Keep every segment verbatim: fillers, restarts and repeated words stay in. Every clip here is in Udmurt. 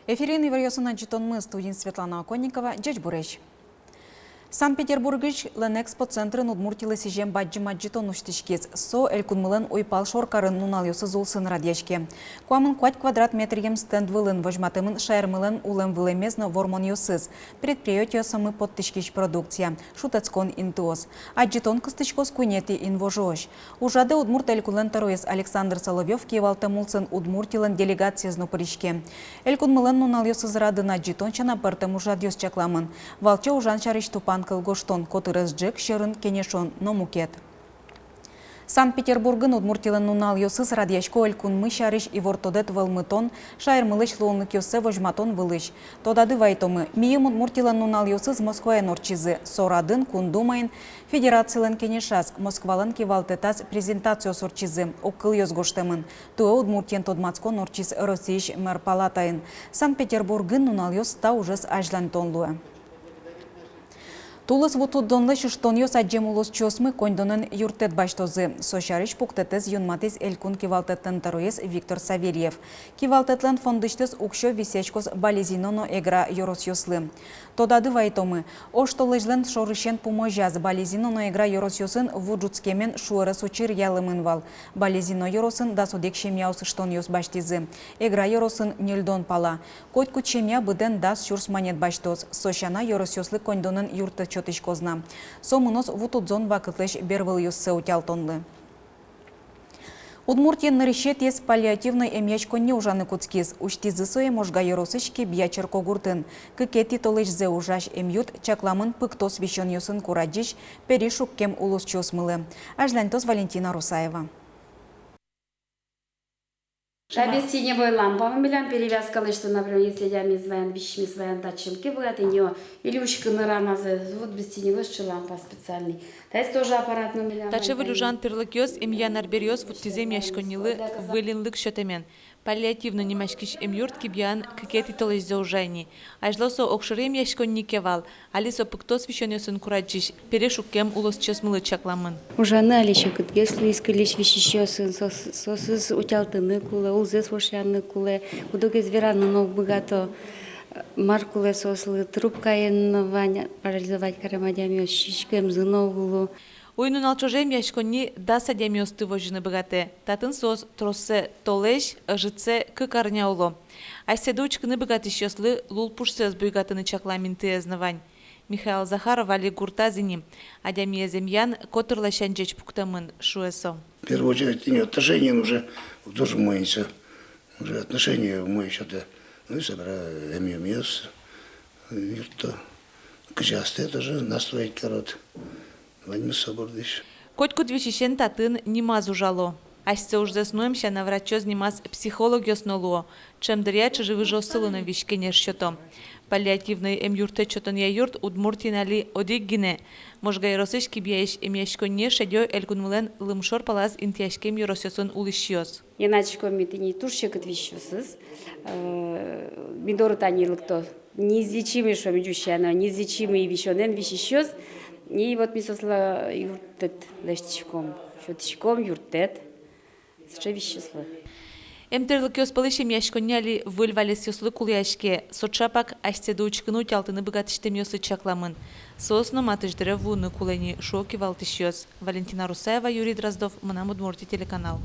Эфирын иворъёсын адӟытонмы, студиын Светлана Оконникова. Ӟечбуресь! Санкт-Петербургысь Лэнэкспо центрын Удмуртилы сӥзем бадӟым адӟытон усьтӥськиз. Со Элькунмылэн уйпал шоркарын нуналъёсыз улсын радъяське. Куамын куать квадрат метръем стенд вылын возьматэмын шаермылэн улэм-вылэмез но вормонъёсыз, предприятиосамы поттӥськись продукция, шутэтскон интыос. Адӟытон кыстӥськоз куинетӥ инвожоозь. Ужрадэ Удмурт Элькунлэн тӧроез Александр Соловьёв кивалтэм улсын Удмуртилэн делегациез но пыриське. Элькунмылэн нуналъёсыз радын адӟытон сяна пӧртэм ужрадъёс чакламын: валче ужан сярысь тупан кылгоштон, котырес ӝӧк сьӧрын кенешон но мукет. Санкт-Петербургын Удмуртилэн нуналъёсыз радъясько Элькунмы сярысь ивортодэт вӧлмытон, шаермылэсь луонлыкъёссэ возьматон вылысь. Тодады вайтомы, мийым Удмуртилэн нуналъёсыз Москваын ортчизы. Со радын Кун Думаын, Федерацилэн Кенешаз, Москвалэн кивалтэтаз презентациос ортчизы, огкылъёс гожтэмын. Туэ Удмуртиен тодматскон ортчиз Россиысь Мэр палатаын. Санкт-Петербургын нуналъёс та ужез азьлантон луэ. Тулыс вутудонлэсь ыштонъёс адӟем улосчиосмы коньдонэн юрттэт басьтозы. Со сярысь пуктэтэз юнматӥз Элькун кивалтэтлэн тӧроез Виктор Савельев. Кивалтэтлэн фондысьтыз уксё висъяськоз Балезино но Эгра ёросъёслы. Тодады вайтомы, оштолэзьлэн шорысен пумозяз Балезино но Эгра ёросъёсын ву ӝутскемен шуэрес учыр ялэмын вал. Балезино ёросын дас одӥг семьяос ыштонъёс басьтӥзы, Эгра ёросын ньыльдон пала. Котькуд семья быдэн дас сюрс манет басьтоз. Со сяна, ёросъёслы коньдонэн юрттэт сётӥськоз на. Со мыноз вутудзон вакытлэсь бервылъёссэ утялтонлы. Удмуртиын нырысетӥез паллиативной эмъяськонни ужаны кутскиз. Усьтӥзы сое Можга ёросысь Кибья черкогуртын. Кыкетӥ толэзьзэ ужась эмъюрт чакламын пыктос висёнъёсын курадӟись, пересьгес улосчиосмылы. Азьлантоз Валентина Русаева. Та бестеневой лампамы милям, перевязка лэсьтон, например, если адямиез ваён, висисьмес ваён, татчы ке быгатэ ни, или учкыны рамазэ, вот бестеневой сыӵе лампа специальный. Таиз тоже аппаратной милям. Таӵе выль ужан тӥрлыкъёс, эмъян арбериос вуттӥзы эмъяськоннилы выль инлык сётэмен. Паллиативной нимаськись эмъюрт Кибьяын кыкетӥ толэзьзэ ужа ини. Азьло со огшоры эмъяськонни ке вал, али со пыктос висёнъёсын курадӟись, пересьгес улосчиосмылы чакламын. Ужаны али секытгес луиз кыллись висисьёсын, соос-, соосыз утялтыны кулэ, улзэс вошъяны кулэ, куд-огез вераны но уг быгато, мар кулэ соослы, трубкаен но вань, парализовать карем адямиос, сиськемзы но уг лу. Уй-нунал ӵоже эмъяськонни дас адямиосты возьыны быгатэ. Татын соос троссэ толэзь, ӧжытсэ кык арня уло. Асьсэды учкыны быгатӥсьёслы лулпушсэс буйгатыны чаклам интыез но вань. Михаил Захаров али гуртаз ини. Адямиез эмъян котырласянь ӟеч пуктэмын, шуэ со. В первую очередь, тӥни отношениен уже тоже умой со. Уже отношение умой сётэ. Ну и собере эмъюмъёс юртто. Кызьы астэ тоже настроить карод. Ваньмыз со бордысь. Котькуд висисен татын нимаз ужало. Асьсэ ужзэс нуэм сяна, врачъёс нимаз психологъёс но луо. Ӵем дыръя чыжы-выжыоссылы но визь-кенеш сёто. Паллиативной эмъюрттэт сётонъя юрт Удмуртиын али одӥг гинэ. Можга ёросысь Кибьяысь эмъяськонние шедё Элькунмылэн лымшор палаз интыяськем ёросъёсын улӥсьёс. Йӧнатӥськом ми тӥни туж секыт висисьёсыз, э, ми доры тани лыкто неизлечимый, шуом, ӟуч сяна, неизлечимый висёнэн висисьёс. И вот ми соослы юрттэт лэсьтӥськом, сётӥськом юрттэт. Сыӵе висисьёслы. Эмтӥрлыкъёс пӧлысь эмъяськонни али выль валесъёслы кулэяське. Со чапак асьсэды учкыны, утялтыны быгатӥсьтэмъёслы чакламын. Соос но матысь дыре вуыны кулэ ни, шуо кивалтӥсьёс. Валентина Русаева, Юрий Дроздов, «Мынам Удмуртие» телеканал.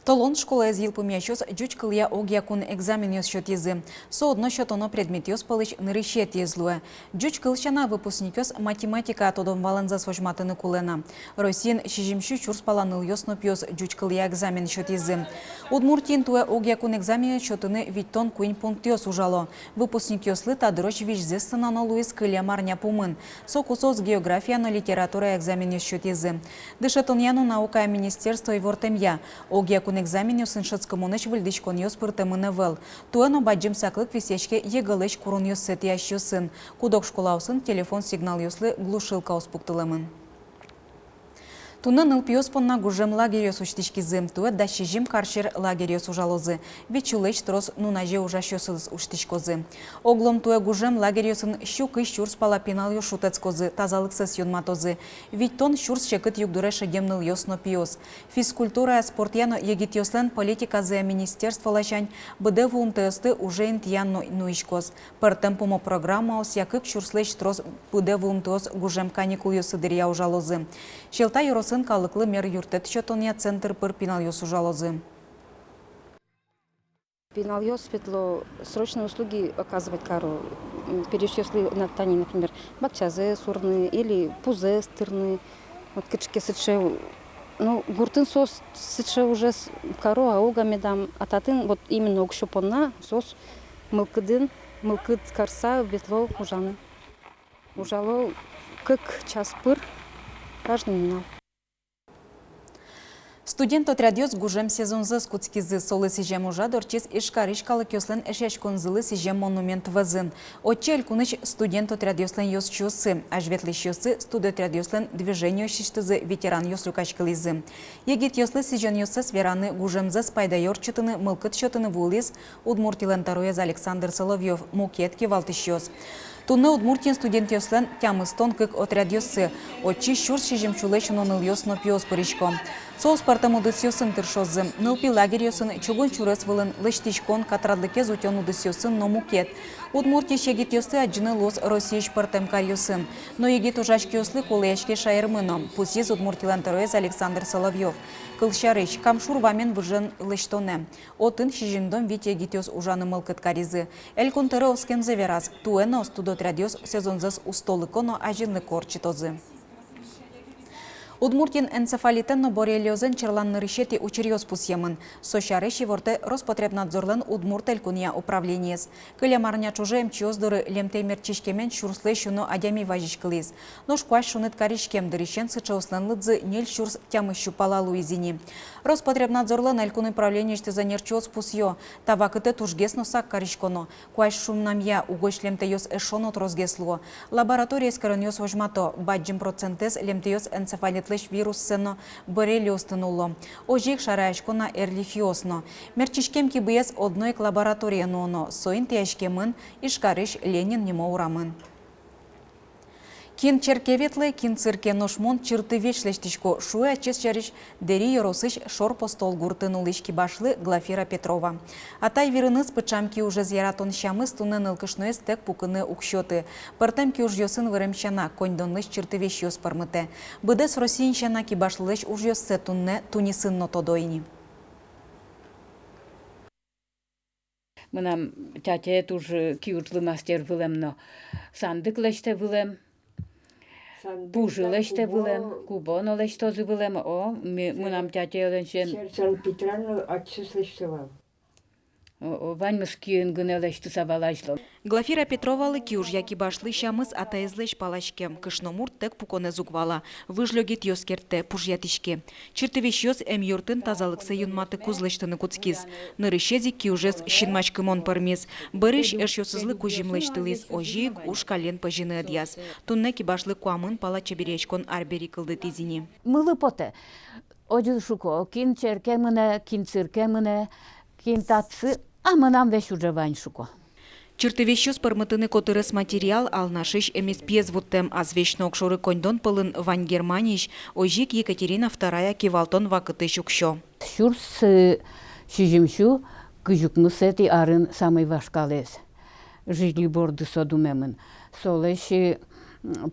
Толон школаез йылпумъясьёс ӟуч кылъя огъякун экзаменъёс сётӥзы. Со одно сётоно предметъёс пӧлысь нырысетӥез луэ. Ӟуч кыл сяна, выпускникъёс математикая тодон-валанзэс возьматыны кулэ на. Россиын сизьым сю сюрс пала нылъёс но пиос ӟуч кылъя экзамен сётӥзы. Удмуртиын туэ огъякун экзаменъёс сётыны витьтон куинь пунктъёс ужало. Выпускникъёслы та дырозь визьзэс сынано луиз кылем арня пумын. Соку соос география но литература экзаменъёс сётӥзы. Дышетонъя но наукая министерство ивортэмъя, огъякун экзаменъёсын шӧдскымонэсь выльдӥськонъёс пыртэмын ӧвӧл. Туэ но бадӟым саклык висъяське ЕГЭ-лэсь куронъёссэ тӥясьёсын. Куд-ог школаосын телефон сигналъёслы глушилкаос пуктылэмын. Туннэ нылпиос понна гужем лагерьёс усьтӥськизы. Туэ дас сизьым карсьӧр лагерьёс ужалозы. Вить сюлэсь трос нуназе ужасьёсыз усьтӥськозы. Оглом туэ гужем лагерьёсын сю кызь сюрс пала пиналъёс шутэтскозы, тазалыксэс юнматозы. Витьтон сюрс секыт югдуре шедем нылъёс но пиос. Физкультурая, спортъя но егитъёслэн политиказыя министерство ласянь быдэ вуымтэосты уже интыян но нуиськоз. Пӧртэм пумо программаосъя кык сюрслэсь трос быдэ вуымтэос гужем каникулъёсы дыръя ужалозы. Сьӧлта ёросын калыклы мер юрттэт сётонъя центр пыр пиналъёс ужалозы. Пиналъёс ветло, срочные услуги оказывать каро, м, пересьёслы на тани, например, бакчазэс урны или пузэс тырны. Вот кыӵе ке сыӵе, ну, гуртын соос сыӵе ужез каро, а уг-а медам, а татын вот именно уксё понна соос мылкыдын, мылкыд карса ветло ужаны. Ужало кык час пыр каждый нунал. Студент отрядъёс гужем сезонзэс кутскизы. Солы сӥзем ужрад ортчиз Ижкарысь калыкъёслэн эшъяськонзылы сӥзем монумент вӧзын. Отчы элькунысь студент отрядъёслэн ёзчиоссы, азьветлӥсьёссы, студотрядъёслэн движениосысьтызы ветеранъёс люкаськылӥзы. Егитъёслы сӥзёнъёссэс вераны, гужемзэс пайдаё ортчытыны мылкыд сётыны вуылӥз Удмуртилэн тӧроез Александр Соловьёв, мукет кивалтӥсьёс. Туннэ Удмуртиын студентъёслэн тямыстон кык отрядъёссы, отчы сюрс сизьым сюлэсь уно нылъёс но пиос пырисько. Соос пӧртэм удысъёсын тыршозы: нылпи лагерьёсын, чугун сюрес вылын, лэсьтӥськон, катрадлыкез утён удысъёсын но мукет. Удмуртиысь егитъёсты адӟыны луоз Россиысь пӧртэм каръёсын. Но егит ужаськиослы кулэяське шаермы но, пусйиз Удмуртилэн тӧроез Александр Соловьёв. Кылсярысь, Кам шур вамен выжен лэсьтонэ. Отын сизьымдон вить егитъёс ужаны мылкыд каризы. Элькун тӧро оскемзэ вераз: туэ но студотрядъёс сезонзэс устолыко но азинлыко ортчытозы. Удмуртиын энцефалитэн но боррелиозэн черлан нырысетӥ учыръёс пусъемын. Со сярысь ивортэ Роспотребнадзорлэн Удмурт Элькунъя управлениез. Кылем арня ӵоже эмчиос доры лемтэй мерчиськемен сюрслэсь уно адями вазиськылӥз. Нош куазь шуныт кариськем дырысен сыӵеослэн лыдзы ньыль сюрс тямыс сю пала луиз ини. Роспотребнадзорлэн элькун управлениысьтыз ӧнерчиос пусъё: та вакытэ тужгес но сак кариськоно. Куазь шунамъя угось лемтэйёс эшшо но тросгес луо. Лаборатория эскеронъёс возьмато: бадӟым процентэз лемтэйёс энцефалитлэсь вируссэ но боррелиосты нулло. Озьы ик шараясько на эрлихиос но. Мерчиськем кибыез одно ик лабораторие нуоно, со интыяськемын Ижкарысь Ленин нимо урамын. Кин черке ветлэ, кин цирке, нош мон чыртывесь лэсьтӥсько, шуэ ачиз сярысь Дэри ёросысь Шор Постол гуртын улӥсь кибашлы Глафира Петрова. Атай вирыныз пыӵам киужез яратон сямыз туннэ нылкышноез тэк пукыны уг сёты. Пӧртэм киужъёсын вырем сяна, коньдонлэсь чыртывесьёс пӧрмытэ. Быдэс Россиын сяна кибашлылэсь ужъёссэ туннэ тунисьын но тодо ини. Мынам тятяе туж, э, киужлы мастер вылэм но. Сандык лэсьтэ вылэм, сандык, пужы да, лэсьтэ кубо вылэм, кубо но лэсьтозы вылэм. О, ми-, сэ-, мынам тятяелэн сен. Сэрсэл питран но ачиз лэсьтэ вал. О, о, ваньмыз киын гинэ лэсьтыса вал азьло. Глафира Петровалы киужъя кибашлы сямыз атаезлэсь паласькем. Кышномурт тэк пуконэз уг вала, выж лёгетъёс керттэ, пужъятӥське. Чыртывесьёс эмъюртын тазалыксэ юнматыкуз лэсьтыны кутскиз. Нырысез ик киужез синмаськымон пӧрмиз. Бӧрысь эшъёсызлы кузьым лэсьтылӥз, озьы ик уж каллен пӧзьыны ӧдъяз. Туннэ кибашлы куамын пала чеберъяськон арбери кылдытӥз ини. Мылы потэ. Озьы шуко: кин черке мынэ, кин цирке мынэ, кин татчы, а мынам весь уже вань, шуко. Чыртывесьёс пӧрмытыны котырес материал Алнашысь эмеспиез вуттэм. Азвесь но огшоры коньдон пӧлын вань Германиысь, озьы ик Екатерина Вторая кивалтон вакытысь уксё. Сюрс, э, сизьым сю кызь укмысэтӥ арын самой вашкалаез. Жильы борды со думемын. Солэсь, э,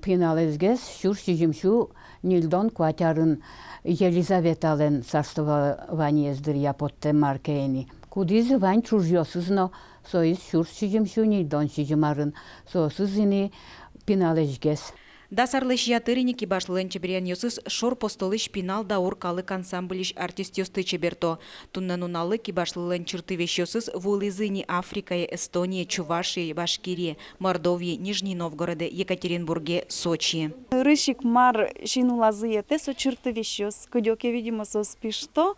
пиналэзгес сюрс сизьым сю ньыльдон куать арын Елизаветалэн царствованиез дыръя поттэм мар ке ини. Кудӥз вань ӵужъёсыз но, соиз сюрс сизьым сю ньыльдон сизьым арын, соосыз ини пиналэзгес. Дас арлэсь ятыр ини кибашлылэн чеберъянъёсыз Шор Постолысь «Пинал даур» калык ансамбльысь артистъёсты чеберто. Туннэ нуналлы кибашлылэн чыртывесьёсыз вуылӥзы ини Африкае, Эстоние, Чувашие, Башкирие, Мордовие, Нижний Новгороде, Екатеринбурге, Сочие. Нырысь ик мар син улазы йӧтэ, со чыртывесьёс. Кыдёке, видимо, соос пишто.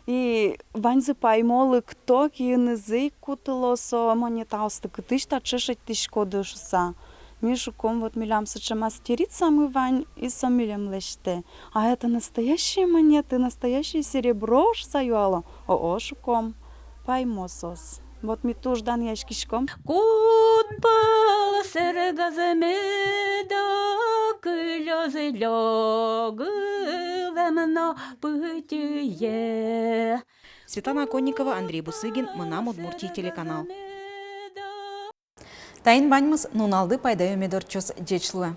И ваньзы паймо, лыкто, киынызы ик кутыло со монетаосты, кытысь таӵе шедьтӥськоды шуса. Ми шуком, вот милям сыӵе мастерицамы вань, и со милем лэсьтэ. А это настоящее монеты, настоящее серебро шуса юало. О-о, шуком, паймозы соос. Вот ми туж данъяськиськом. Куд пол сэргазы меда кылёзы лёгылэм но пытьые. Светлана Оконникова, Андрей Бусыгин, «Мынам Удмуртие» телеканал. Таин ваньмыз. Нуналды пайдаё мед ортчоз. Ӟеч луэ.